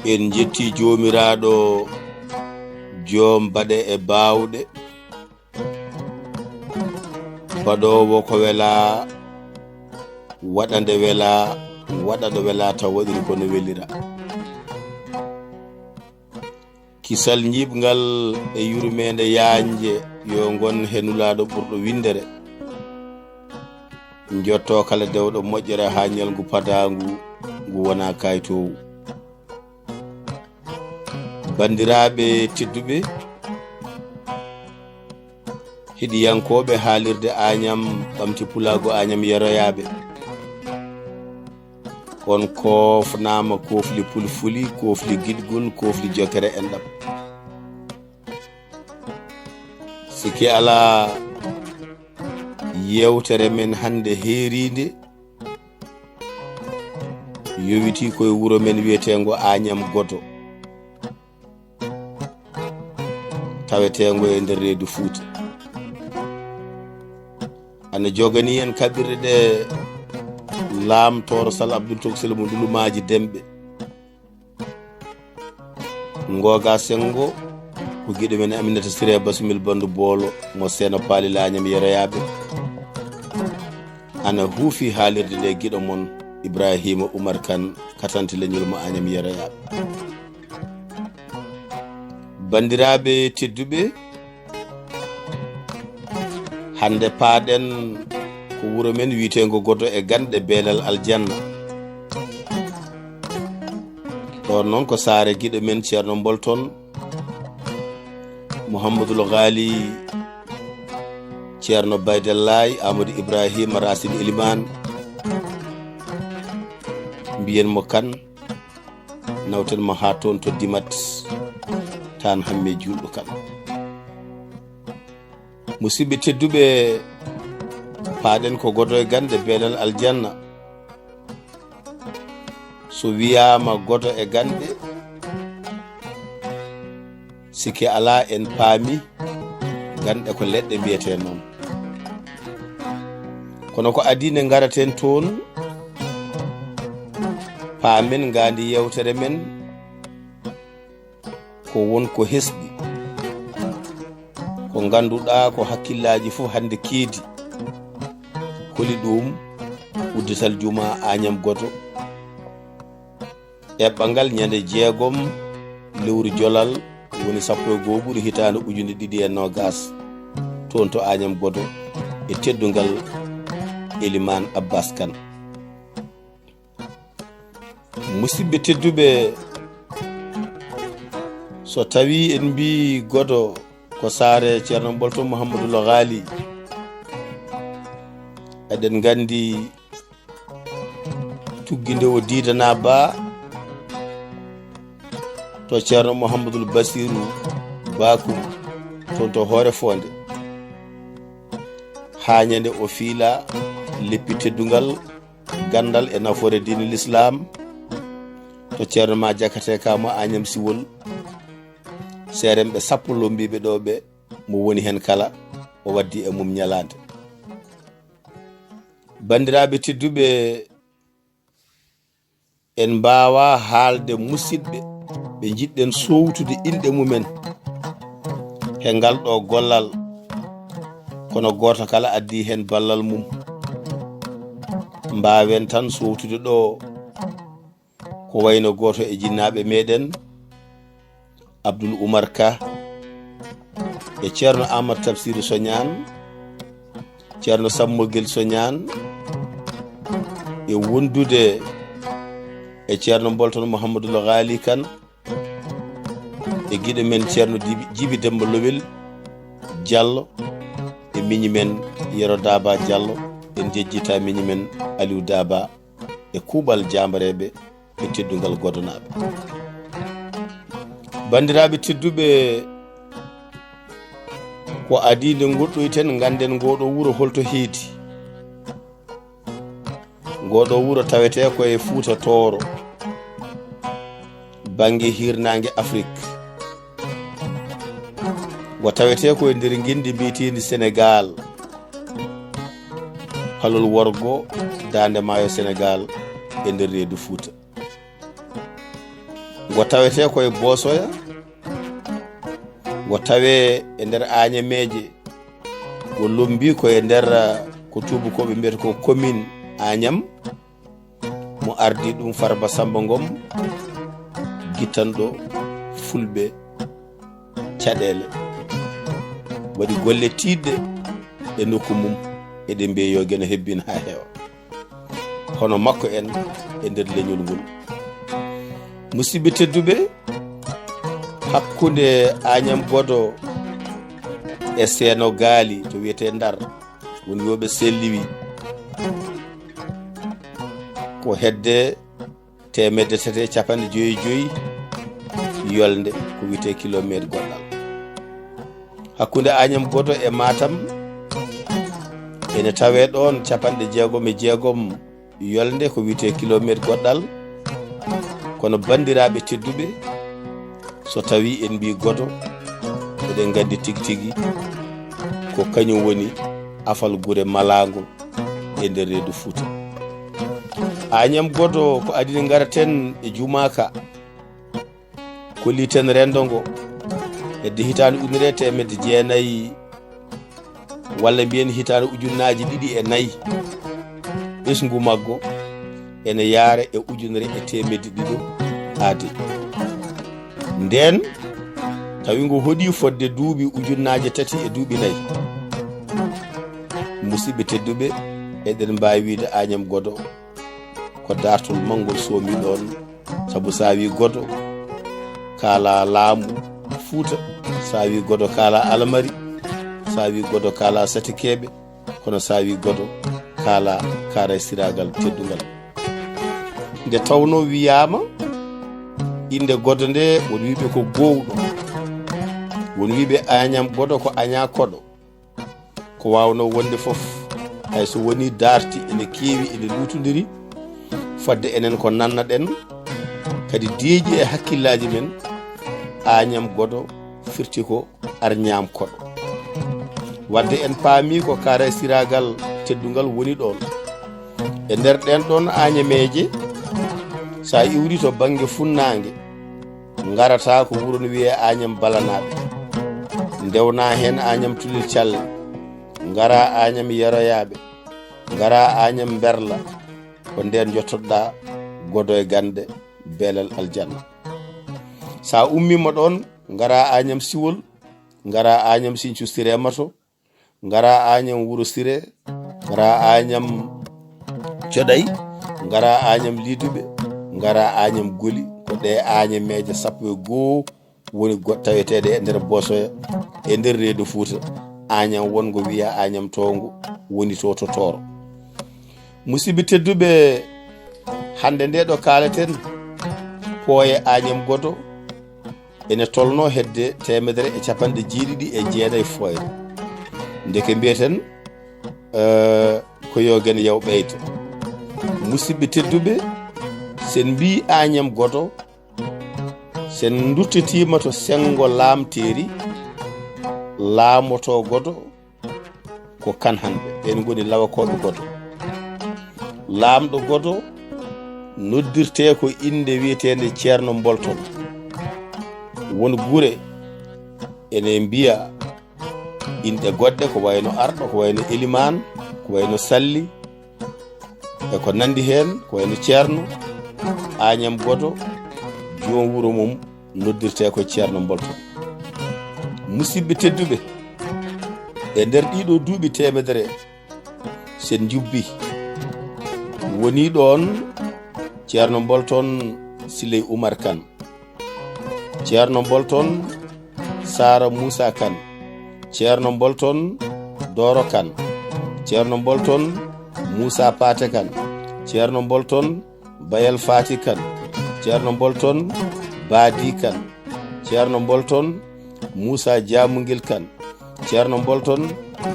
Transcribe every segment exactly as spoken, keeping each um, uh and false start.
En njetti Joomiraaɗo, joom baɗe e baawɗe, baɗoowo ko welaa, waɗa nde welaa, waɗa ɗo welaa, taw waɗiri ko no welira. Kisal njiiɓngal e yurmeende yaajnde yo ngon he Nulaaɗo ɓurɗo winndere. Njotto kala dewɗo moƴƴere haa ñalngu padaangu ngu wona kaytoowu. Banndiraaɓe tedduɓe, heɗiyankooɓe haalirde Añam, ɓamti pulaagu Añam yeroyaaɓe. On koofnaama koofli pulfuli, koofli giɗgol, koofli jokkere enɗam. Sikke alaa, yeewtere men hannde heeriinde yowitii koye wuro men wiyeteengo Añam Godo, taweteengo e nder reedu Fuuta. Ana joganii en kaɓirɗe ɗe laamtooro Sal Abdul Toksel mo Ndulumaaji Demɓe. Ngooga Senngo ko giɗo men Aminata Siré Basumil Bandu Boolo mo Seeno Paali Laañam Yeroyaaɓe. Ana huufi haalirde nde giɗo mon Ibraahiima Umar Kan, katante leñol mo Añam Yeroyaaɓe. Banndiraaɓe tedduɓe, hannde paaɗen ko wuro men wiyeteengo Godo e Ganɗe, Beelal Aljanna. Ɗoon noon ko saare giɗo men Ceerno Mbolton, Muhammadul Gaali, Ceerno Baydallaay, Amadou Ibrahima Racine Elimane, mbiyen mo Kan, nawten mo haa toon to Dimat, taan Hamme Juulɗo Kan. Musidɓe tedduɓe, paaɗen ko Godo e Ganɗe, Beelal Aljanna. So wiyaama Godo e Ganɗe, sikke alaa en paami Ganɗe ko leɗɗe mbiyetee noon. Kono ko adii nde ngaraten toon, paamen ngaandi yeewtere men, ko won ko hesɗi, ko ngannduɗaa ko hakkillaaji fof hannde keedi, holi ɗum uddital juma Añam Godo, eɓɓangal ñande jeegom lewru Jolal, woni sappo e goo ɓuru hitaande ujunere ɗiɗi e noogas, toon to Añam Godo, e teddungal Elimaan Abbas Kan. Musidɓe tedduɓe, so tawii en mbii Godo ko saare Ceerno Mbolto Muhammadul Gaali, eɗen nganndi tuggi nde o diidanaa baa to Ceerno Muhammadul Basiiru Baakum, toon to Hoore Foonde. Haa ñande o fiila leppi teddungal, ganndal e nafoore diine Lislaam to Ceerno Ma Jakate Ka mo Añam Siwol, seeremɓe sappo lommbiiɓe ɗo ɓe, mo woni heen kala, o waddi e mum ñalaande. Banndiraaɓe tedduɓe, en mbaawaa haalde musidɓe ɓe njiɗɗen sowtude inɗe mumen he ngal ɗo gollal, kono gooto kala addi heen ballal mum. Mbaawen tan sowtude ɗo ko wayno gooto e jinnaaɓe meɗen, Abdul Umar Ka, e Ceerno Aamadu Tabsiiru Soñaan, Ceerno Sammogel Soñaan, e wondude e Ceerno Mbolton Muhammadul Gaali Kan, e giɗo men Ceerno Dibi-, Jibi Demmba Lowel Jallo, e miñi men Yero Daaba Jallo, en njejjitaa miñi men Aliw Daaba e kuuɓal jaambareeɓe e teddungal Godonaaɓe. Banndiraaɓe tedduɓe, ko adii nde ngoɗɗoyten, ngannden ngoo ɗoo wuro holto heedi. Ngoo ɗoo wuro tawetee ko e Fuuta Tooro, bannge hiirnaange Afrik. Ngo tawetee ko e nder ngenndi mbiyeteendi Senegaal, palol worgo, daande maayo Senegaal, e nder reedu Fuuta. Wo tawetee ko e Boosoya, wo tawee e nder Aañameeje, wo lommbii ko e nder, ah, ko tuubakooɓe mbiyata ko commune Aañam, mo ardii ɗum Farba Samba Ngom, gittanɗo Fulɓe caɗeele, waɗi golle tiiɗɗe e nokku mum, eɗen mbiya yo Geno hebbin haa heewa. Hono makko en e nder leñol ngol. Musidɓe tedduɓe, hakkunde Aañam Godo e Seeno Gaali to wiyetee Ndar, woni yo ɓe selliwi, ko hedde teemedde tati e capanɗe joyi e joyi yolnde, ko wiyetee kilomeeter goɗɗal. Hakkunde Aañam Godo e Matam, ene tawee ɗoon capanɗe jeegom e jeegom yolnde, ko wiyetee kilomeeter goɗɗal. Kono banndiraaɓe tedduɓe, so tawii en mbii Godo, eɗen nganndi tigi tigi ko kañum woni afal gure malaango e nder reedu Fuuta. Aañam Godo ko adii ngaraten e jumaa ka, kolliten renndo ngo, hedde hitaande ujunere e teemedde jeenayi, walla mbiyen hitaande ujunnaaji ɗiɗi e nayi, ɓesngu maggo ene yaara e ujunere e teemedde ɗiɗo aadi. Ndeen, tawi ngo hoɗii fodde duuɓi ujunnaaje tati e duuɓi nayi. Musidɓe tedduɓe, eɗen mbaawi wiyde Aañam Godo ko daartol manngol soomi ɗoon, sabu so a wii Godo, kaalaa laamu Fuuta, so a wii Godo, kaalaa Alamari, so a wii Godo, kaalaa Satikeeɓe, kono so a wii Godo, kaalaa kaaray siraagal teddungal. Nde tawnoo wiyaama, innde Godo nde, won wiyɓe ko Gowɗo, won wiyɓe Aañam Godo ko Añaa Koɗo. Ko waawnoo wonde fof, hay so wonii daarti ene keewi, ene luutondiri, fodde enen ko nanna-ɗen, kadi deeƴi e hakkillaaji men, Aañam Godo firti ko Arñaam Koɗo. Wadde en paamii ko kaaray siraagal teddungal woni ɗoon. E nder ɗeen ɗoon Aañameeje, so a iwrii to bannge funnaange, ngarata ko wuro no wiyee Aañam Balanaaɓe, ndewnaa heen Aañam Tulel Calle, ngaraa Aañam Yeroyaaɓe, ngaraa Aañam Mberla, ko ndeen njottoɗaa Godo e Gannde, Beelal Aljanna. So a ummiima ɗoon, ngaraa Aañam Siwol, ngaraa Aañam Sinthiou Siré Mato, ngaraa Aañam Wuro Siré, ngaraa Aañam Coɗay, ngaraa Aañam Liduɓe, ngaraa Aañam Goli. Ko ɗee Aañameeje sappo e goo woni go-, taweteeɗe e nder Boosoya, e nder reedu Fuuta. Aañam wonngo wiyaa Aañam Towngo woni to, to Tooro. Musidɓe tedduɓe, hannde nde ɗo kaaleten, pooye Aañam Godo ene tolnoo hedde teemedere e capanɗe jeeɗiɗi e jeenayi fooyre. Ndeke mbiyeten, eh, ko yo Geno yaw ɓeydo. Musidɓe tedduɓe, sen mbii Aañam Godo, sen nduttitiima to senngo laamteeri, laamoto Godo ko Kan Hanɓe, ɓeen ngoni lawakooɓe Godo. Laamɗo Godo noddirtee ko innde wiyeteende Ceerno Mbolton. Won gure ene mbiya inɗe goɗɗe, ko wayno Arɗo, ko wayno Elimaan, ko wayno Salli, e ko nanndi heen, ko wayno Ceerno. Aañam Godo, joom wuro mum noddirtee ko Ceerno Mbolton. Musidɓe tedduɓe, e nder ɗiɗo duuɓi teemedere, sen njubbi, woni ɗoon Ceerno Mbolton Siley Umar Kan, Ceerno Mbolton Saara Muusa Kan, Ceerno Mbolton Dooro Kan, Ceerno Mbolton Muusa Paate Kan, Ceerno Mbolton Bayal Faati Kan, Ceerno Mbolton Baadi Kan, Ceerno Mbolton Muusa Jaamungel Kan, Ceerno Mbolton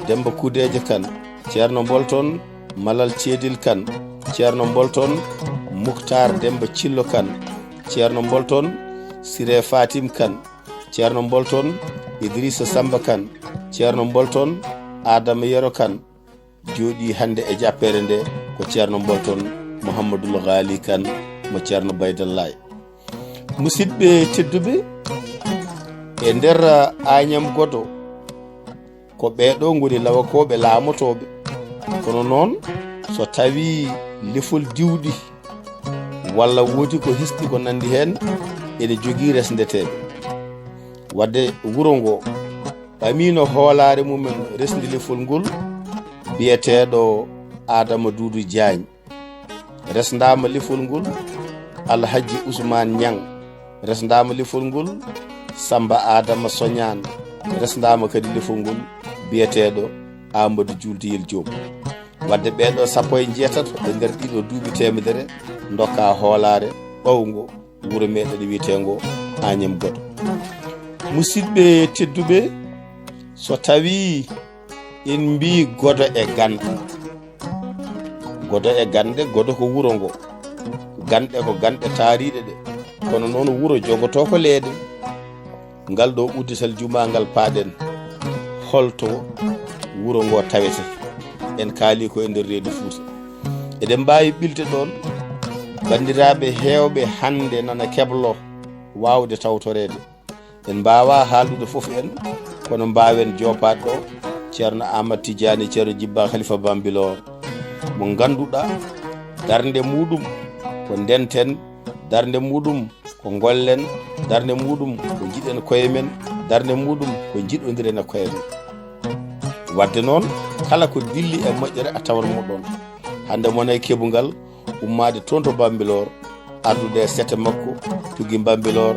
Demba Kudeeje Kan, Ceerno Mbolton Malal Ceedil Kan, Ceerno Mbolton Muktaar Demba Cillo Kan, Ceerno Mbolton Siree Fatim Kan, Ceerno Mbolton Idrissa Samba Kan, Ceerno Mbolton Adama Yero Kan, jooɗii hannde e jappeere nde ko Ceerno Mbolton Mouhamadoul Ghali Kan mo Ceerno Baydallaay. Musidɓe tedduɓe, e nder Añam Godo, ko ɓeeɗo ngoni lawakooɓe laamotooɓe. Kono noon, so tawii lefol diwɗi walla woodi ko hesɗi ko nanndi heen, ene jogii resndeteeɓe. Wadde wuro ngo ɓamiino hoolaare mumen resndi lefol ngol, biyeteeɗo Adama Duudu Jaañ. Resndaama lefol ngol Alhaji Usmaan Ñaŋ. Resndaama lefol ngol Samba Adama Soñaan. Resndaama kadi lefol ngol biyeteeɗo Amadou Juldiyel Joob. Wadde ɓeeɗo sappo e njeetato e nder ɗiɗo duuɓi teemedere ndokka hoolaare ɓawngo wuro meɗen wiyeteengo Añam Godo. Musidɓe tedduɓe, so tawii en mbii Godo e Ganɗe, Godo e Ganɗe, Godo ko wuro ngo. Ganɗe ko ganɗe taariiɗe ɗe. Kono noon wuro jogotoo ko leeɗe. Ngal ɗo uddital jumaa ngal paaɗen. Holto wuro ngo tawete? En kaali ko e nder reedu Fuuta. Eɗen mbaawi ɓilde ɗoon banndiraaɓe heewɓe hannde nana keblo waawde tawtoreede. En mbaawaa haaldude fof en, kono mbaawen joopaade ɗo Ceerno Aamadu Tijaani, Ceerno Jibba Khalifa Bambilor, mo ngannduɗaa darnde muuɗum ko ndenten, darnde muuɗum ko ngollen, darnde muuɗum ko njiɗen koye men, darnde muuɗum ko njiɗondiren e koye men. Wadde noon, kala ko dilli e moƴƴere a tawan mo ɗoon. Hannde mo nayi keɓungal ummaade toon to Bambilor, ardude e sete makko, tugi Bambilor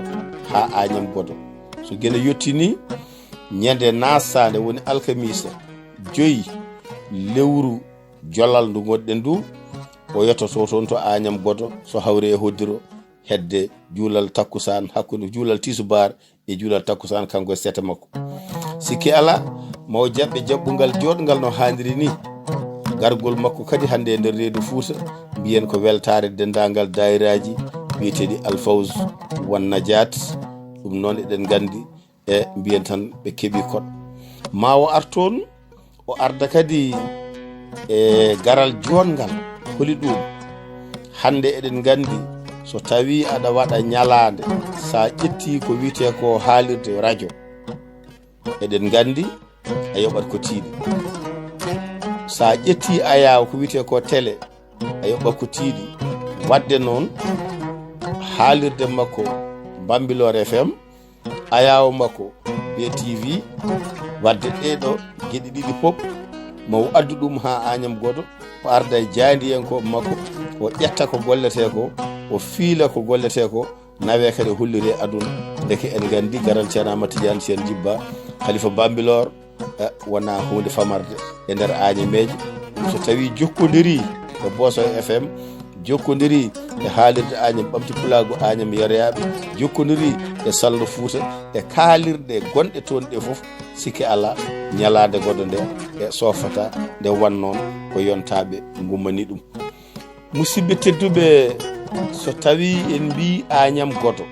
haa Añam Godo. So geno yettii nii, ñande naasande woni alkamiisa joyi lewru jolal ndu ngonɗen ndu, o yettoto toon to Añam Godo, so hawri e hoddiro hedde juulal takkusaan, hakkunde juulal tisubaar e juulal takkusaan, kanko e sete makko. Sikke alaa, ma o jaɓɓe jaɓɓungal jooɗngal no haaniri nii. Gargol makko kadi hannde e nder reedu Fuuta, mbiyen ko weltaare denndaangal daayiraaji biyeteeɗi Alfawz wan Najaat. Ɗum noon eɗen nganndi e mbiyen tan ɓe keɓii koɗo. Ma o ar toon, o arda kadi e garal joɗngal. Holi ɗum? Hannde eɗen nganndi so tawii aɗa waɗa ñalaande, so a ƴettii ko wiyetee ko haalirde rajo, eɗen nganndi a yoɓat ko tiiɗi. So a ƴettii ayaawo ko wiyetee ko télé, a yoɓat ko tiiɗi. Wadde noon, haalirde makko Bambilor F M, ayaawo makko B T V, wadde ɗee ɗo geɗe ɗiɗi fof, ma o addu ɗum haa Añam Godo, o arda e jaayndiyankooɓe makko, o ƴetta ko golletee ko, o fiila ko golletee ko, nawee kadi holliree aduna. Ndeke en nganndi garal Ceerno Aamadu Tijaani Seen Jibba, Khalifa Bambilor, eh, wonaa huunde famarde e nder Añameeje. Ɗum so tawii jokkondirii e Boso F M, jokkondirii e haalirde Añam Ɓamti Pulaagu Añam Yeroyaaɓe, jokkondirii e Salndo Fuuta, e kaalirɗe gonɗe toon ɗe fof, sikke alaa, ñalaande Godo nde e soofata nde wan noon ko yontaaɓe ngummani ɗum. Musidɓe tedduɓe, so tawii en mbii Añam Godo,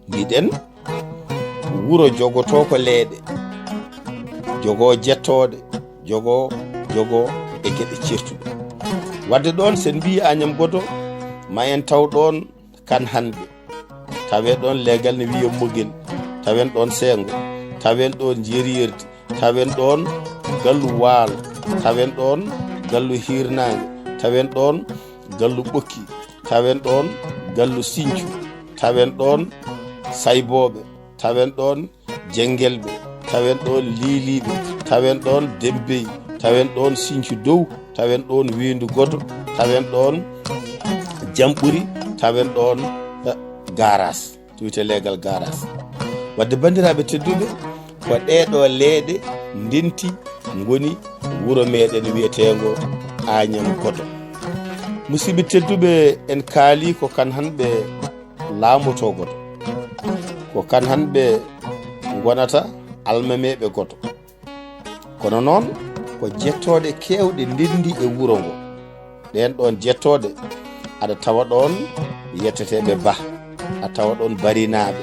mbiɗen wuro jogotoo ko leeɗe, jogoo jettooɗe, jogoo, jogoo e geɗe ceertuɗe. Wadde ɗoon, so en mbii Añam Godo, ma en taw ɗoon Kan Hanɓe, tawen ɗoon leegal ne wiyee Mogel, tawen ɗoon Seengo, tawen ɗoon Njeeriyerdi, tawen ɗoon Gallu Waalo, tawen ɗoon Gallu Hiirnaange, tawen ɗoon Gallu Ɓokki, tawen ɗoon Gallu Sincu, tawen ɗoon Saybooɓe, tawen ɗoon Jenngelɓe, tawen ɗoon Liiliiɓe, tawen ɗoon Dembey, tawen ɗoon Sincu Dow, tawen ɗoon Weendu Godo, tawen ɗoon Jamɓuri, tawen ɗoon, eh, Garaas, to wiyetee leegal Garaas. Wadde, banndiraaɓe tedduɓe, ko ɗee ɗoo leeɗe ndenti ngoni wuro meeɗen wiyeteengo Añam Godo. Musidɓe tedduɓe, en kaalii ko Kan Hanɓe laamotoo Godo. Ko Kan Hanɓe ngonata almameeɓe Godo. Kono noon, ko jettooɗe keewɗe ndenndi e wuro ngo. Ɗeen ɗoon jettooɗe, aɗa tawa ɗoon yetteteeɓe Bah, a tawa ɗoon Barinaaɓe,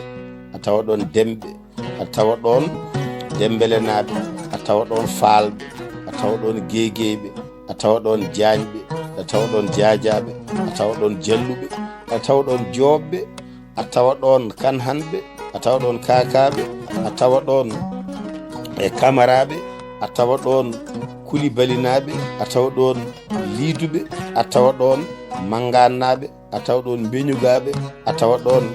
a tawa ɗoon Demɓe, a tawa ɗoon Dembelenaɓe, a tawa ɗoon Faalɓe, a tawa ɗoon Geegeyɓe, a tawa ɗoon Jaañɓe, a tawa ɗoon Jaajaaɓe, a tawa ɗoon Jalluɓe, a tawa ɗoon Joobɓe, a tawa ɗoon Kanhanɓe, a tawa ɗoon Kaakaaɓe, a tawa ɗoon e Kamaraaɓe, a tawa ɗoon Kulibalinaaɓe, a tawa ɗoon Liiduɓe, a tawa ɗoon Manngaannaaɓe, a tawa ɗoon Mbeñugaaɓe, a tawa ɗoon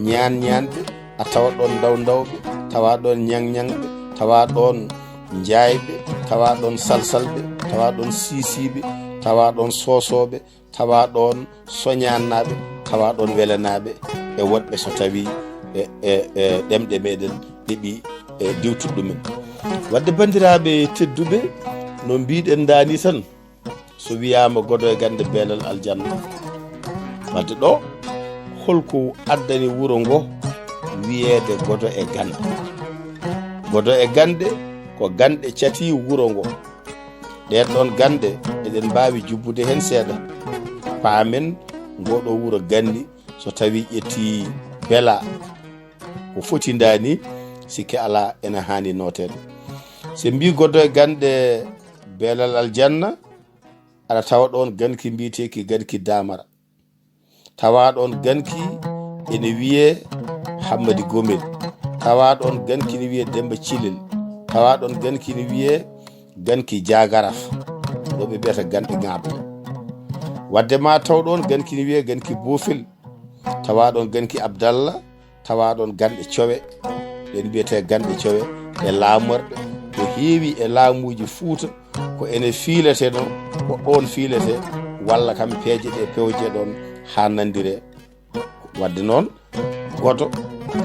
Ñaanñaanɓe, a tawa ɗoon Ndawndawɓe, tawa ɗoon Ñaŋñaŋɓe, tawa ɗoon Njaayɓe, tawa ɗoon Salsalɓe, tawa ɗoon Siisiiɓe, tawa ɗoon Soosooɓe, tawa ɗoon Soñaannaaɓe, tawa ɗoon Welanaaɓe, e woɗɓe so tawii e, e, e ɗemɗe meɗen ɗeɓi e diwtuɗo ɗumen. Waɗde banndiraaɓe tedduɓe, no mbiɗen ndani tan, so wiyaama Godo e Gannde Beelal Aljanna. Wadde ɗo, holko addani wuro ngo wiyeede Godo e Gannde? Godo e Gannde ko ganɗe cati wuro ngo. Ɗeen ɗoon ganɗe eɗen mbaawi jubbude heen seeɗa. Paamen ngoo ɗoo wuro Ganni, so tawii ƴettii Bela ko foti ndaani, sikke alaa ena haani nooteede. So en mbii Godo e Gannde Beelal Aljanna, aɗa tawa ɗoon ganki mbiyeteeki ganki Daamara. Tawa ɗoon ganki ene wiyee Hammadi Gomel. Tawa ɗoon ganki ne wiyee Demmba Cilel. Tawa ɗoon ganki ne wiyee ganki Jaagaraf. Ɗo ɓe mbiyata ganɗe ŋaaɓe. Wadde ma taw ɗoon ganki ne wiyee ganki Boofel. Tawa ɗoon ganki Abdalla. Tawa ɗoon ganɗe cowe, ɗeen mbiyetee ganɗe cowe, e laamorɗe, ko heewi e laamuuji Fuuta, ko ene fiileteno, ko ɗoon fiiletee, walla kam peeje ɗe pewje ɗoon haa nanndire. Wadde noon, Godo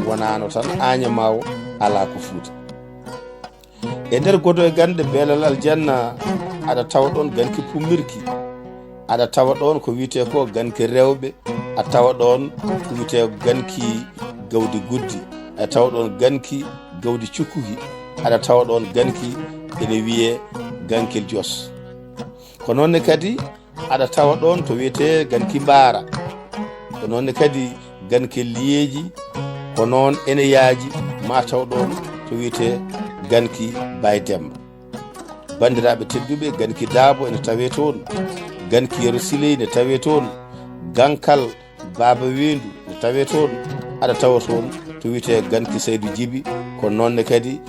wonaano tan Aña Maawo, alaa ko Fuuta. E nder Godo e Gannde Beelal Aljanna, aɗa tawa ɗoon ganki Pummirki, aɗa tawa ɗoon ko wiyetee ko ganki rewɓe, a tawa ɗoon ko wiyetee ganki Gawdi Guddi, aɗa tawa ɗoon ganki Gawdi Cukkuki, aɗa tawa ɗoon ganki ene wiyee Gankel Jos. Ko noon ne kadi, aɗa tawa ɗoon to wiyetee ganki Mbaara. Ko noon ne kadi ganki Liyeeji, ko noon ene yaaji ma taw ɗoon to wiyetee ganki Baay Demmba. Banndiraaɓe tedduɓe, ganki Daabo ene tawee toon, ganki Yero Siley ene tawee toon, gankal Baaba Weendu ene tawee toon, aɗa tawa toon to wiyetee ganki Saydu Jibi, ko noon ne kadi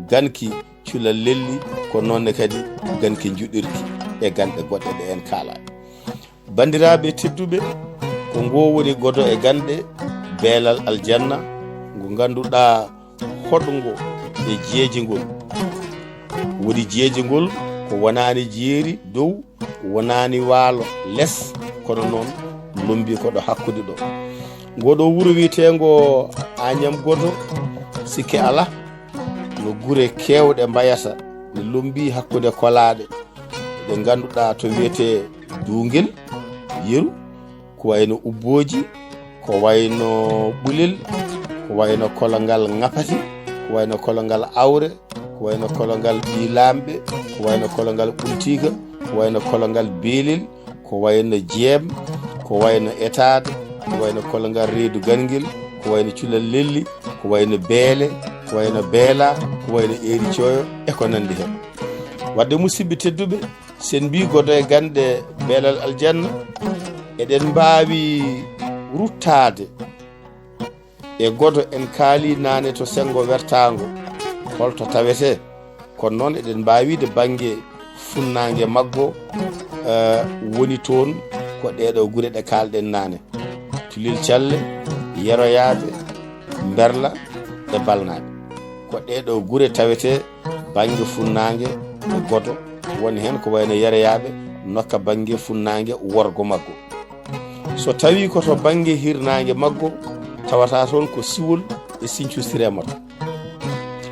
ganki Culal Lelli, ko noon ne kadi ganki Njuɗirki e ganɗe goɗɗe ɗe en kaalaa. Banndiraaɓe tedduɓe, ko ngo woni Godo e Gannde Beelal Aljanna, ngo ngannduɗaa hoɗngo e jeejingol. Woni jeejingol ko wonaani jeeri dow, wonaani waalo les, kono noon lommbii ko ɗo hakkunde ɗo. Ngo ɗo wuro wiyeteengo Añam Godo, sikke alaa, no gure keewɗe mbayata, ne lommbii hakkunde kolaaɗe. Ɗe ngannduɗaa to wiyetee Duungel, Yeru, ko wayno Ubbooji, ko wayno Ɓulel, ko wayno Kolongal Ŋapati, ko wayno Kolongal Awre, ko wayno Kolongal Ɓii Laamɓe, ko wayno Kolongal Ɓultiika, ko wayno Kolongal Beelel, ko wayno Jeem, ko wayno Etaade, ko wayno Kolongal Reedu Gangel, ko wayno Culal Lelli, ko wayno Beele, ko wayno Beela, ko wayno Eeri Cooyo, e ko nanndi heen. Wadde, musidɓe tedduɓe, so en mbii Godo e Gannde Beelal Aljanna, eɗen mbaawi ruttaade e Godo. En kaali naane to senngo wertaango, holto tawetee. Kono noon, eɗen mbaawi wiide bannge funnaange maggo, eh, woni toon ko ɗee ɗoo gure ɗe kaalɗen naane. Tulel Calle, Yeroyaaɓe, Mberla e Balnaaɓe. Ko ɗee ɗoo gure tawetee bannge funnaange e Godo. Woni heen ko wayno Yeroyaaɓe, nokka bannge funnaange worgo maggo. So tawii ko to bannge hirnaange maggo, tawata toon ko Siwol e Siñcu Siree Mata.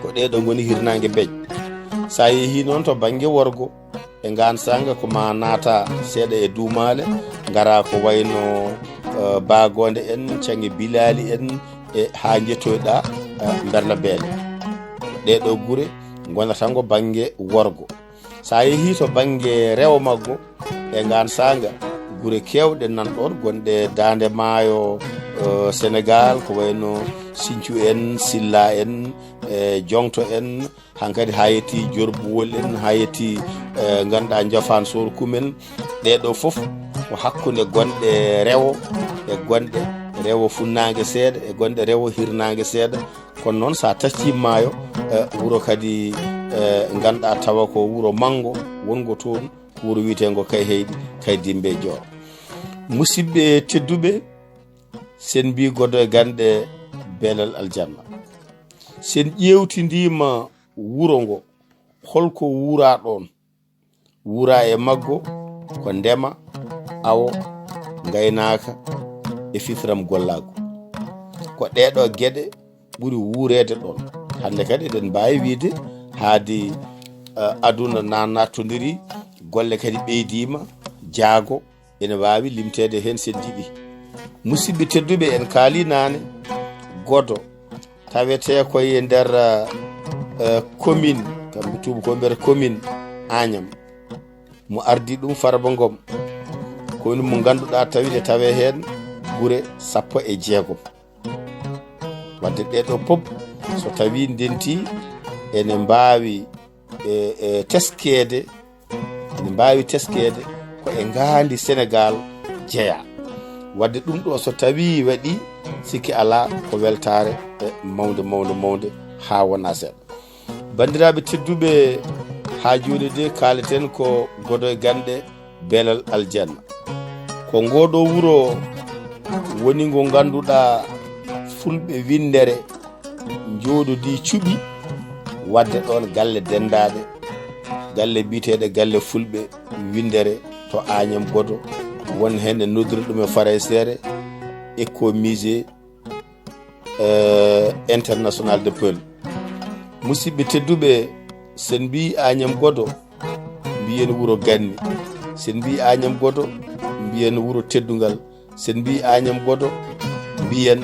Ko ɗee ɗoo ngoni hirnaange Beeƴ. So a yehii noon to bannge worgo, e ngaan saanga ko ma naata seeɗa e Duumaale, ngara ko wayno, eh, Baagoonde en, Caŋe Bilaali en, e haa njettoyɗaa, eh, Mberla Beele. Ɗee ɗoo gure ngonata ngo bannge worgo. So a yehii to bannge rewo maggo, e ngaan saanga, gure keewɗe nan ɗoon, gonɗe daande maayo, eh, Senegaal, ko wayno Siñcu en, Silla en, e Joŋto en, hankadi haa yettii Jorbuwol en, haa yettii, eh, ngannduɗaa Njofaan Soor Kumen. Ɗee ɗoo fof ko hakkunde gonɗe rewo e gonɗe rewo funnaange seeɗa, e gonɗe rewo hirnaange seeɗa. Kono noon, so a taccii maayo, e wuro kadi, e ngannduɗaa tawa ko wuro manngo wonngo toon, ko wuro wiyeteengo Kayhayɗi, Kaydimbe e Joor. Musidɓe tedduɓe, sen mbii Godo e Ganɗe, beelal aljanna. Sen ƴeewtindiima wuro ngo, holko wuuraa ɗoon? Wuuraa e maggo ko ndema, awo, ngaynaaka e fifram gollaagu. Ko ɗeeɗoo geɗe ɓuri wuureede ɗoon. Hannde kadi eɗen mbaawi wiyde haadi, eh, aduna na nattondiri, golle kadi ɓeydiima, jaago ene waawi limteede heen sen njiɗi. Musidɓe tedduɓe, en kaali naane, Godo tawetee ko e nder, eh, commune, kamɓe tuuba ko mbiyata commune Agnam. Mo ardi ɗum Farba Ngom. Ko woni mo ngannduɗaa tawi ne tawee heen gure sappo e jeegom. Wadde ɗeeɗoo pop, so tawi ndenti, ene mbaawi, e, e, teskeede, ene mbaawi teskeede ko e ngaandi Senegaal jeyaa. Wadde ɗum ɗo so tawi waɗi, sikki alaa ko weltaare, e, mawnde, mawnde, mawnde, haa wona seeɗa. Banndiraaɓe tedduɓe, haa jooni de kaaleten ko Godo e Ganɗe, beelal aljanna. Ko ngoo ɗoo wuro woni ngo ngannduɗaa fulɓe winndere njooɗodii cuɓi waɗde ɗoon galle denndaaɗe, galle biyeteeɗe galle fulɓe winndere to Agnam Godo, won heen e noddira ɗum e farayseere Ecomusée, eh, International de Peul. Musidɓe tedduɓe, sen mbii Agnam Godo, mbiyen wuro ganni. Sen mbii Agnam Godo, mbiyen wuro teddungal. Sen mbii Agnam Godo, mbiyen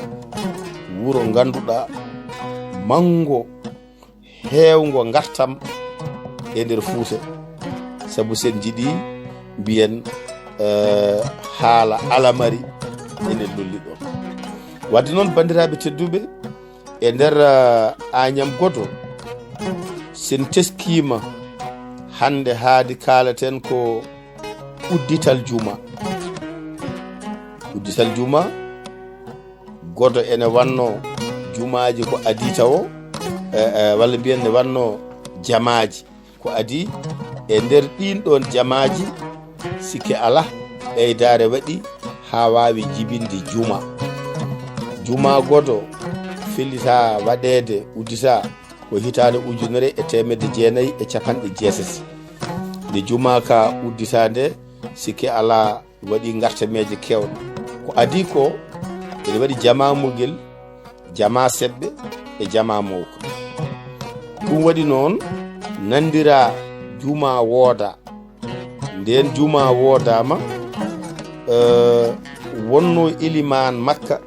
wuro ngannduɗaa manngo, heewngo ngartam e nder Fuuta. Sabu sen njiɗi mbiyen, eh, haala alamari ene lolli ɗoon. Wadde noon, banndiraaɓe tedduɓe, e nder, eh, Agnam Godo, sen teskiima hannde haadi kaaleten ko uddital juma. Uddital juma, Godo ene wanno jumaaji ko adii tawo, eh, eh, walla mbiyen ne wanno jamaaji ko adii. E nder ɗiin ɗoon jamaaji, sikke alaa, ɓeydaare waɗi haa waawi jibinde juma. Juma Godo fellitaa waɗeede, udditaa ko hitaande ujunere e teemedde jeenayi e capanɗe jeetati. Nde juma ka udditaa nde, sikke alaa, waɗi ngartameeje keewɗe. Ko adii ko, ene waɗi jama mugel, jama seɓɓe e jama mawka. Ɗum waɗi noon, nanndiraa juma wooda. Ndeen juma woodaama, eh, wonno ilimaan makka,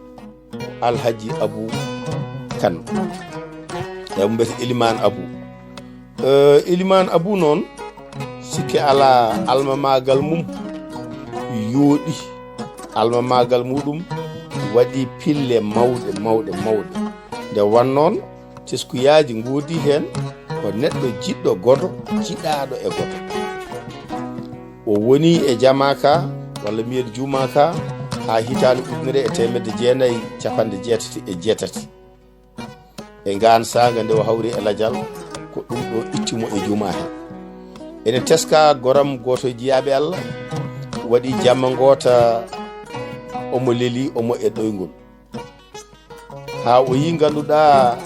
Alhaji Abu Kan. Ɓe mbiyata Ilimaan Abu. Eh, Ilimaan Abu noon, sikke alaa, almamaagal mum yooɗi. Almamaagal muɗum waɗi pille mawɗe, mawɗe, mawɗe. Nde wan noon, teskuyaaji ngoodi heen ko neɗɗo jiɗɗo Godo, jiɗaaɗo e Godo. O woni e jama ka, walla mbiyen juma ka, haa hitaande ujunere e teemedde jeenayi capanɗe jeetati e jeetati. E ngaan saanga nde o hawri e lajal, ko ɗum ɗo itti mo e juma he. Ene teska goram gooto e jiyaaɓe Allah, waɗi jamma ngoota omo leli, omo e ɗoyngol. Haa o yii ngannduɗaa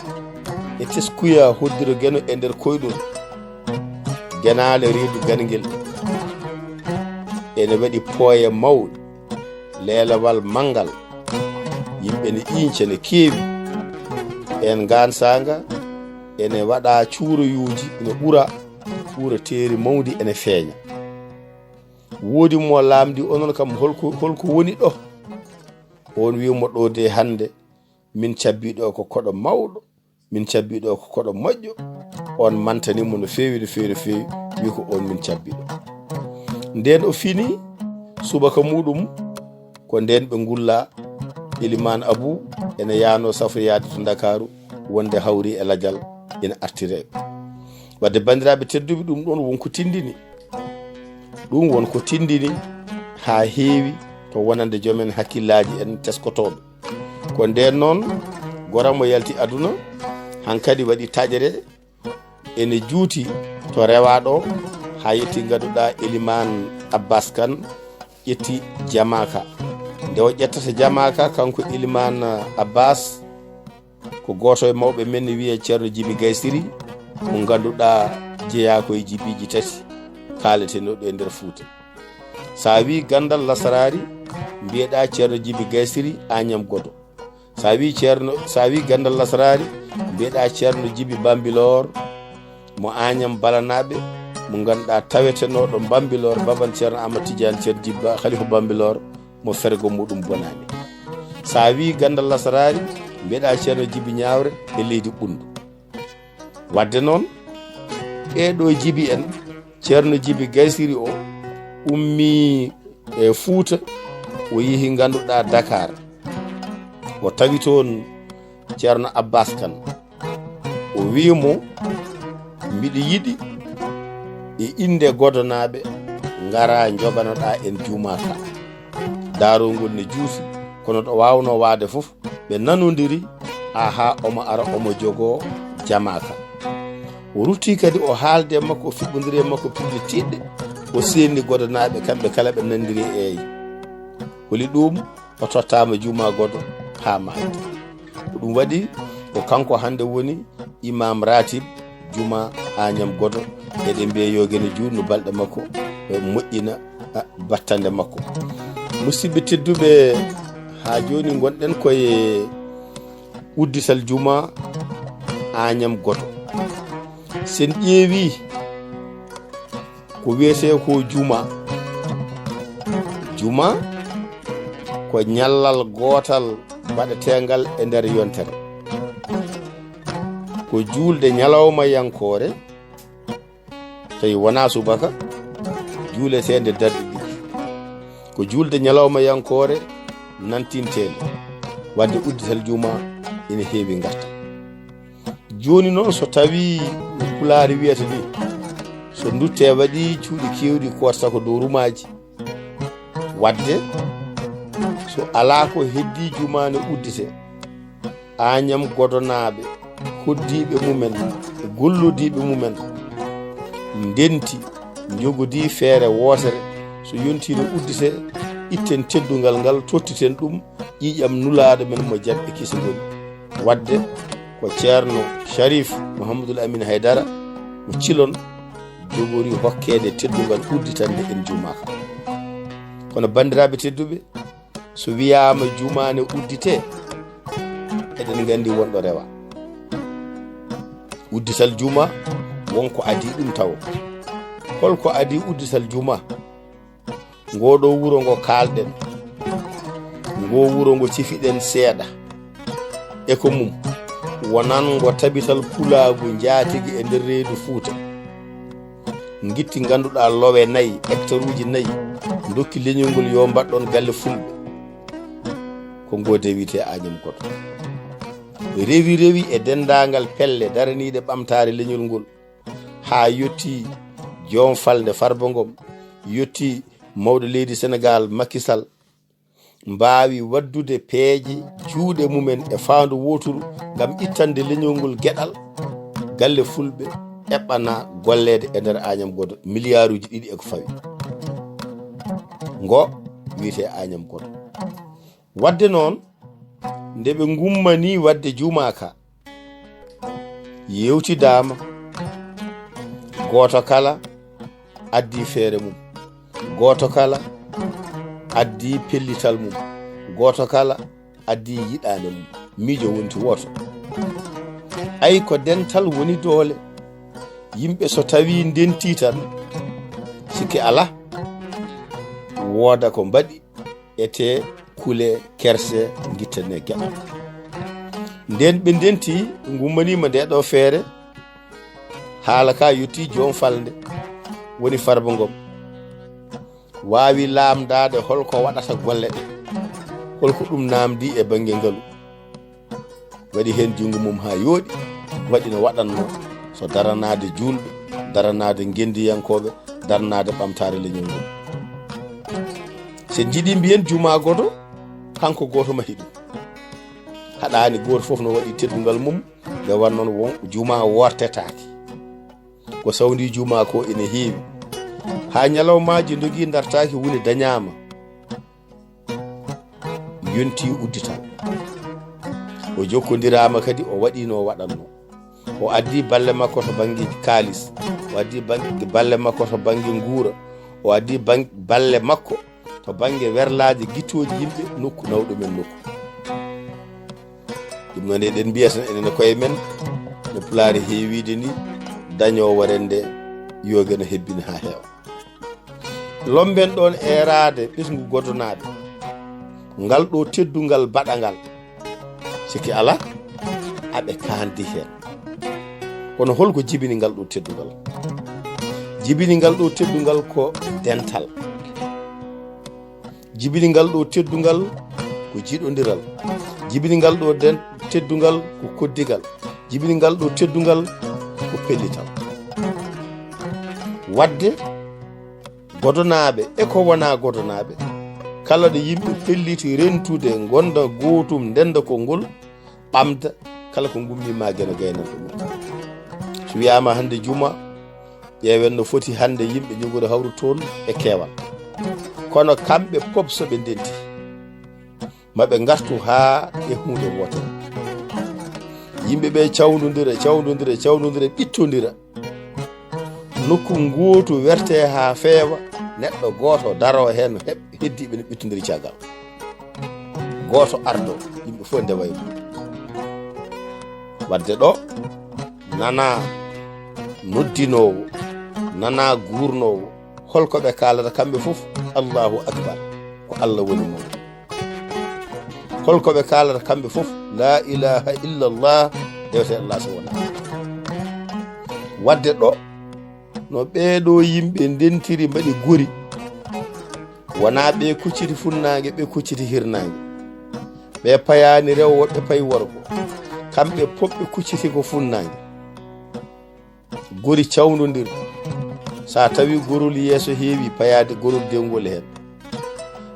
e teskuya hoddiro geno e nder koyɗol. Genaale reedu ganngel. Ene waɗi pooye mawɗe, leelawal manngal. Yimɓe ne iinca ne keewi. En ngaan saanga ene waɗa cuuroyuuji, ene ɓura, ɓura teeri mawndi ene feeña. Woodi mo laamndi onon kam holko, holko woni ɗo? On wi mo ɗo de hannde, min cabbiɗo ko koɗo mawɗo, min cabbiɗo ko koɗo moƴƴo. On mantani mo no feewi, no feewi, no feewi, wi ko on min cabbiɗo. Nden o fini subaka muɗum, ko nden ɓe ngulla Ilimaan Abu ene yaano safroyaade to Ndakaaru, wonde hawri e lajal ina artire. Wadde banndiraaɓe tedduɓe, ɗum ɗon won ko tindini. Ɗum won ko tindini haa heewi to wonande joomen hakkillaaji en teskotooɓe. Ko ndeen noon, gora mo yalti aduna, hankadi waɗi taƴre, ene juuti to rewaaɗo, haa yetti ngannduɗaa Elimaan Abbas Kan ƴetti jamaaka. Nde o ƴettata jamaaka, kanko Elimaan Abbas, ko gooto e mawɓe men ne wiyee Ceerno Jibi Gaysiri, mo ngannduɗaa jeyaa ko e jibiiji tati kaaletenooɗi e nder Fuuta. So a wii ganndal lasaraari, mbiyeɗaa Ceerno Jibi Gaysiri Añam Godo. So a wii Ceerno, so a wii ganndal lasaraari, mbiyeɗaa Ceerno Jibi Bambilor, mo Añam Balanaaɓe, mo ngannduɗaa tawetenooɗo Bambilor, baban Ceerno Ahmad Tidiane, Ceerno Jibi Ba, Khalifa Bambilor, mo fergo muɗum bonaani. So a wii ganndal lasaraari, mbiyeɗaa Ceerno Jibi Ñaawre e leydi Ɓunndu. Wadde noon, ɓeeɗo jibi en, Ceerno Jibi Gaysiri o ummii e Fuuta, o yehi ngannduɗaa Dakar. O tawi toon Ceerno Abbas Kan. O wii mo, "Mbiɗo yiɗi e innde Godonaaɓe ngaraa njoganoɗaa en jumaa ka." Daarol ngol ne juuti, kono ɗo waawnoo waade fof, ɓe nanondiri, haa omo ara omo jogoo jamaa ka. O rutti kadi o haalde e makko, o fiɓɓondiri e makko piɓle tiiɗɗe, o seenni Godonaaɓe kamɓe kala ɓe nanndiri eey. Holi ɗum o tottaama jumaa Godo haa maayde. Ko ɗum waɗi ko kanko hannde woni Imaam Ratib juma Añam Godo. Eɗen mbiya yo gene juutnu balɗe makko, e moƴƴina, a, battande makko. Musidɓe tedduɓe, haa jooni ngonɗen koye uddital juma Añam Godo. Sen ƴeewi ko wiyetee ko juma, juma ko ñallal gootal waɗeteengal e nder yontere. Ko juulde ñalawma yankoore, tawi wonaa subaka, juuleteende darɗe ɗiɗi. Ko juulde ñalawma yankoore nantinteende. Wadde uddital juma ina heewi ngarta. Jooni noon, so tawii Pulaar wiyata ni, so ndutte waɗi cuuɗi keewɗi kootata ko dow rumaaji. Wadde so alaa ko heddii jumaa ne uddite, Añam Godonaaɓe, hoddiiɓe mumen, e gollodiiɓe mumen, ndenti, njogodii feere wootere, so yontii ne uddite, itten teddungal ngal, tottiten ɗum ƴiiƴam Nulaaɗo men mo jam e kisal woni. Wadde ko Ceerno Sharif Mouhamadoul Amine Haydara mo Cilon jogori hokkeede teddungal udditande en jumaa ka. Kono banndiraaɓe tedduɓe, so wiyaama jumaa ne udditee, eɗen nganndi wonɗo rewa. Uddital juma, won ko adii ɗum tawo. Hol ko adii uddital juma? Ngoo ɗoo wuro ngo kaalɗen, ngoo wuro ngo cifiɗen seeɗa e ko mum, wonan ngo tabital pulaagu njaatigi e nder reedu Fuuta. Ngitti ngannduɗaa lowe nayi, hectare uji nayi, ndokki leñol ngol yo mbaɗɗon galle fulɓe. Ko ngoo de wiyetee Añam Godo. Rewi rewi e denndaangal pelle daraniiɗe ɓamtaare leñol ngol, haa yotti joom falnde Farba Ngom, yotti mawɗo leydi Senegaal Macky Sall, mbaawi waɗdude peeje juuɗe mumen e faandu wooturu ngam ittande leñol ngol geɗal. Galle fulɓe eɓɓana golleede e nder Añam Godo, miliyaaruuji ɗiɗi e ko fawi. Ngo wiyetee Añam Godo. Wadde noon, nde ɓe ngummanii waɗde jumaa ka, yewtidaama, gooto kala addii feere mum, gooto kala addii pellital mum, gooto kala addii yiɗaande mum. Miijo wonti wooto. Ay, ko dental woni doole. Yimɓe so tawii ndentii tan, sikke alaa, wooda ko mbaɗi, etee, kulee, kersee, ngittanee geɗal. Ndeen ɓe ndentii, ɓe ngummaniima ndee ɗoo feere, haala ka yottii joom falnde, woni Farba Ngom. Waawi laamdaade hol ko waɗata golle ɗe, hol ko ɗum naamndii e bannge ngalu. Waɗi heen junngo mum haa yooɗi, waɗi no waɗatnoo, so daranaade juulɓe, daranaade ngenndiyankooɓe, daranaade ɓamtaare leñol ngol. So en njiɗii mbiyen Jumaa Godo, kanko gooto mahi ɗum. Haɗaani, gooto fof no waɗi teddungal mum. Nde won noon, won juma wortetaaki. Ko sawndi juma ko ene heewi. Haa ñalawmaaji ndogi dartaaki, huunde dañaama. Yonti uddital. O jokkondiraama kadi, o waɗi no waɗanno. O addi balle makko to bannge kaalis. O addi bang-, balle makko to bannge nguura. O addi bang-, balle makko to bannge werlaaji gittooji yimɓe nokku, nawɗo men nokku. Ɗum noon eɗen mbiya tan enen e koye men, no Pulaar heewiide ni, dañoowo rende, yooga no hebbini haa heewa. Lomben ɗoon eeraade ɓesngu Godonaaɓe. Ngal ɗo teddungal baɗangal. Sikki alaa, aɓe kaandi heen. Kono holko jibini ngal ɗo teddungal? Jibini ngal ɗo teddungal ko dental. Jibini ngal ɗo teddungal ko jiɗondiral. Jibini ngal ɗo den-, teddungal ko koddigal. Jibini ngal ɗo teddungal ko pellital. Wadde Godonaaɓe e ko wonaa Godonaaɓe, kala ɗo yimɓe pelliti rentude, ngonda gootum, ndenda konngol, ɓamda, kala ko ngummi ma geno gaynanto mum. So wiyaama hannde juma, ƴeewen no foti hannde yimɓe jogori hawru toon e keewal. Kono kamɓe pop so ɓe ndenti, ma ɓe ngartu haa e huunde wootere. Yimɓe ɓe cawndondira, cawndondira, cawndondira, ɓittondira. Nokku ngootu werte haa feewa, neɗɗo gooto daro heen, heb-, heddiiɓe ne ɓittondiri caggal. Gooto ardo, yimɓe fof ndewa e mum. Wadde ɗo, nana noddinoowo, nana guurnoowo, holko ɓe kaalata kamɓe fof? Allahu Akbar, ko Allah woni mawɗo. Holko ɓe kaalata kamɓe fof? La ilaha illallah, dewte Allah so wona. Wadde ɗo, no ɓeeɗo yimɓe ndentiri mbaɗi gori, wona ɓe kucciti funnaange, ɓe kucciti hirnaange. Ɓe payaani rewo, woɓɓe payi worgo. Kamɓe pop ɓe kucciti ko funnaange. Gori cawndondir. So a tawi gorol yeeso heewi, payaade gorol dewngol heen.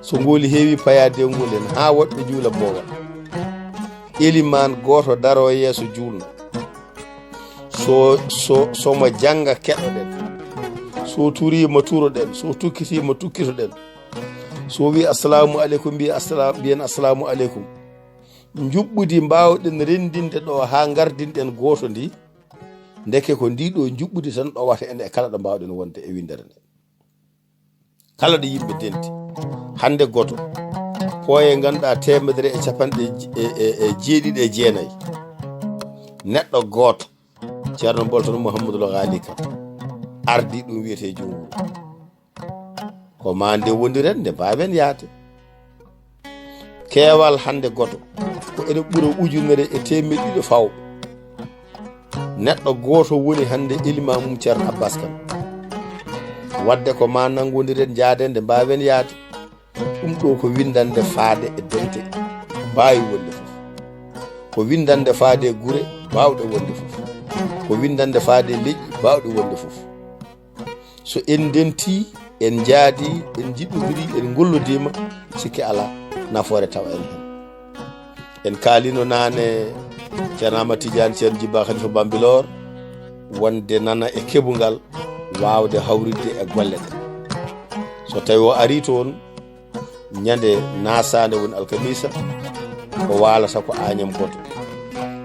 So ngoli heewi, payaade dewngol heen, haa woɗɓe juula boowal. Elimaan gooto daro yeeso juulna. So, so, so mo jannga keɗoɗen. So turiima turoɗen. So tukkitiima tukkitoɗen. So wi assalamu aleykum, mbi assala-, mbiyen assalamu aleykum. Njuɓɓudi mbaawɗen renndinde ɗo haa ngardinɗen gooto ndi. Ndeke ko ndi ɗo njuɓɓudi tan ɗowata en e kala ɗo mbaawɗen wonde e winndere nde. Kala ɗo yimɓe denti. Hannde gooto. Pooye ngannduɗaa teemedere e capanɗe je-, e, e, e jeeɗiɗi e jeenayi. Neɗɗo gooto. Ceerno Bolton Mouhamadou Ghali Kane. Ardi ɗum wiyetee Juulɓe. Ko maa nde wondiren, nde mbaawen yahde. Keewal hannde gooto, ko ene ɓura ujunere e teemeɗɗe ɗiɗi fawɓe. Neɗɗo gooto woni hannde elimaan mum Ceerno Abbas Kane. Wadde ko maa nanngondiren, njaaden, nde mbaawen yahde. Ɗum ɗo ko winndannde faade e dente mbaawi wonde fof. Ko winndannde faade e gure baawɗe wonde fof. Ko winndannde faade e leƴƴi baawɗe wonde fof. So en ndentii, en njaadii, en njiɗondirii, en ngollodiima, sikke alaa, nafoore tawa en heen. En kaalino naane Ceerno Ahmad Tidiane, Ceerno Jibba Khalifa Bambilor, wonde nana e keɓungal waawde hawritde e golle ɗe. So tawi o arii toon, ñande naasaande woni alkamisa, o waalata ko Añam gooto.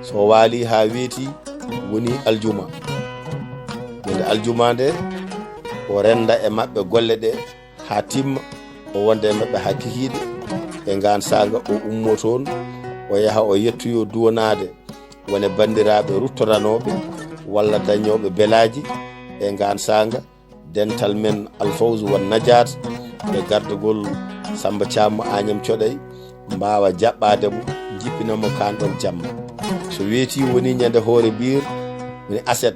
So o waalii haa weeti, woni aljuma. Ñande aljuma nde, o rennda e maɓɓe golle ɗe haa timma, o wonda e maɓɓe haa kikiiɗe. E ngaan saanga, o ummoo toon, o yaha o yettoyoo duwanaade wone banndiraaɓe ruttoranooɓe walla dañooɓe belaaji. E ngaan saanga, dental men Alfawzu wan Najaat e gardagol Samba Caam mo Añam Coɗay mbaawa jaɓɓaade mo, njippina mo kaan ɗoon jamma. So weeti woni ñande hoore biir, woni aset.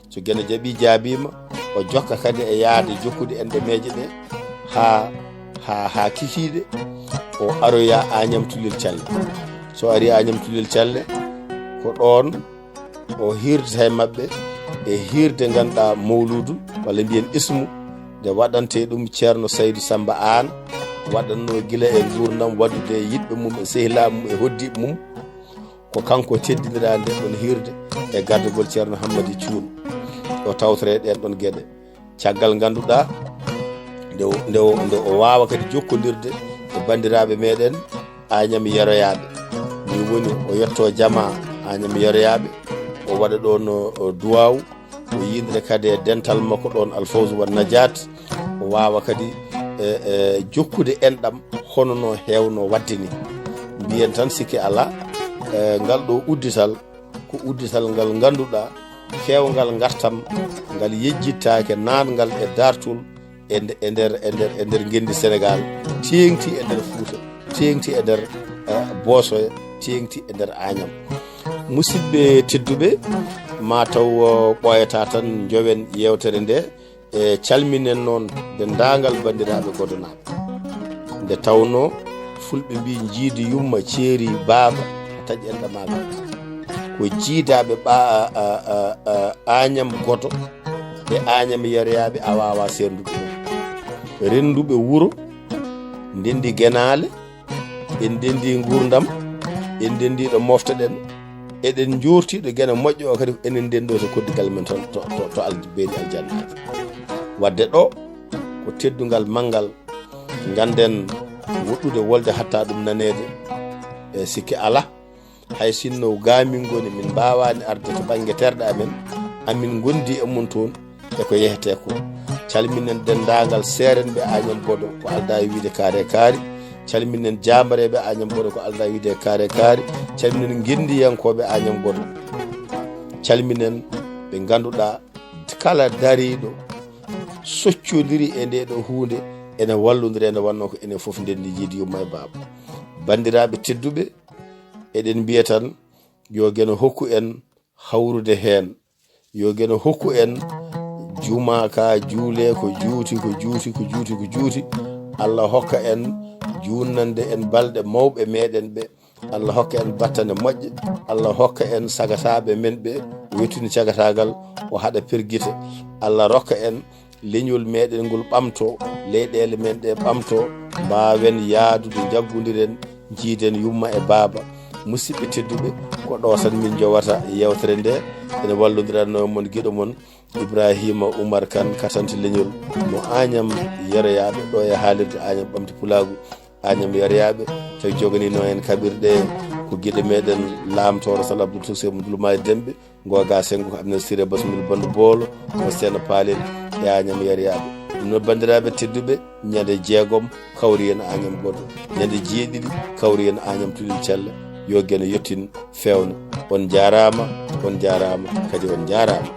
So Geno jaɓi jaabiima, o jokka kadi e yahde jokkude en ɗo meeje ɗe haa, haa, haa kikiiɗe, o aroya Añam Tulel Calle. So ari Añam Tulel Calle, ko ɗoon o hiirdata e maɓɓe e hiirde ngannduɗaa mawluudu, walla mbiyen ismu, nde waɗantee ɗum Ceerno Saydu Samba Aan, waɗatnoo gila e nguurndam, waɗdude e yiɗɓe mum, e sehilaaɓe mum, e hoɗdiiɓe mum. Ko kanko teddindiraa nde ɗon hiirde e gardagol Ceerno Hammadi Cuun. O tawtore ɗeen ɗon geɗe. Caggal ngannduɗaa, nde o, nde o, nde o waawa kadi jokkondirde e banndiraaɓe meɗen Añam Yeroyaaɓe. Ni woni o yetto jama Añam Yeroyaaɓe, o waɗa ɗoon, o, o duwaaw, o yindira kadi e dental makko ɗoon Alfawzu wa Najaat, o waawa kadi, e, e, jokkude enɗam hono no heewno waɗde ni. Mbiyen tan sikke alaa, e, ngal ɗo uddital, ko uddital ngal ngannduɗaa, feewngal ngartam, ngal yejjittaake naatngal e daartol e nde-, e nder, e nder, e nder ngenndi Senegaal, teeŋti e nder Fuuta, teeŋti e nder, e, Boosoya, teeŋti e nder Añam. Musidɓe tedduɓe, ma taw, o, ɓooyataa tan njowen yeewtere nde, e calminen noon denndaangal banndiraaɓe Godonaaɓe. Nde tawnoo Fulɓe mbii, "Jiidi yumma, ceeri baaba, taƴ enɗam maagal." Ko jiidaaɓe ɓa-, a, a, a, a, Añam Godo e Añam Yeroyaaɓe a waawaa seerndude ɗum. Rennduɓe wuro, ndenndi genaale, en ndenndi nguurndam, en ndenndi ɗo moftoɗen, eɗen njoorti ɗo geno moƴƴo o kadi ko enen ndenndo to koddigal men to, to, to, to al-, beeli aljannaaji. Waɗde ɗo ko teddungal manngal, ngannden woɗɗude wolde hatta ɗum naneede, e sikke alaa. Hay sinno ga min ngoni, min mbaawaani arde to bannge terɗe amen, amin ngondi e mon toon e ko yehetee ko. Calminen denndaangal seerenɓe Añam Godo, ko aldaa e wiyde kaare kaari. Calminen jaambareeɓe Añam Godo, ko aldaa e wiyde kaare kaari. Calminen ngenndiyankooɓe Añam Godo. Calminen ɓe ngannduɗaa kala dariiɗo soccondiri e ndee ɗo huunde, ene wallondira, ene wannoo ko enen fof ndenndi, jiidi yumma e baaba. Banndiraaɓe tedduɓe, eɗen mbiya tan, yo geno hokku en hawrude heen. Yo geno hokku en juma ka juule ko juuti, ko juuti, ko juuti, ko juuti. Allah hokka en juunnande en balɗe mawɓe meɗen ɓe. Allah hokka en battane moƴƴe. Allah hokka en sagataaɓe men ɓe, wettuni cagataagal, o haɗa pergita. Allah rokka en leñol meɗen ngol ɓamto, leyɗeele men ɗe ɓamto, mbaawen yaadude, njaggondiren, njiiden yumma e baaba. Musidɓe tedduɓe, ko ɗo tan min jowata yeewtere nde. Ene wallondiranno mon giɗo mon Ibrahima Oumar Kane, katante leñol mo Añam Yeroyaaɓe, ɗo e haalirde Añam Ɓamti Pulaagu. Añam Yeroyaaɓe, tawi joganiino en kaɓirɗe ko giɗo meɗen Laamtooro Sal Abdul Tuuse mo Dulmaali Demɓe, Ngoga Sengo ko Abdel Sire Basmil Bandu Boolo, o Seeno Paalen e Añam Yeroyaaɓe. Ɗum noon, banndiraaɓe tedduɓe, ñande jeegom kawri en Añam Godo, ñande jeeɗiɗi kawri en Añam Tulel Cella. Yo geno yettin, feewna. On njaaraama, on njaaraama, kadi on njaaraama.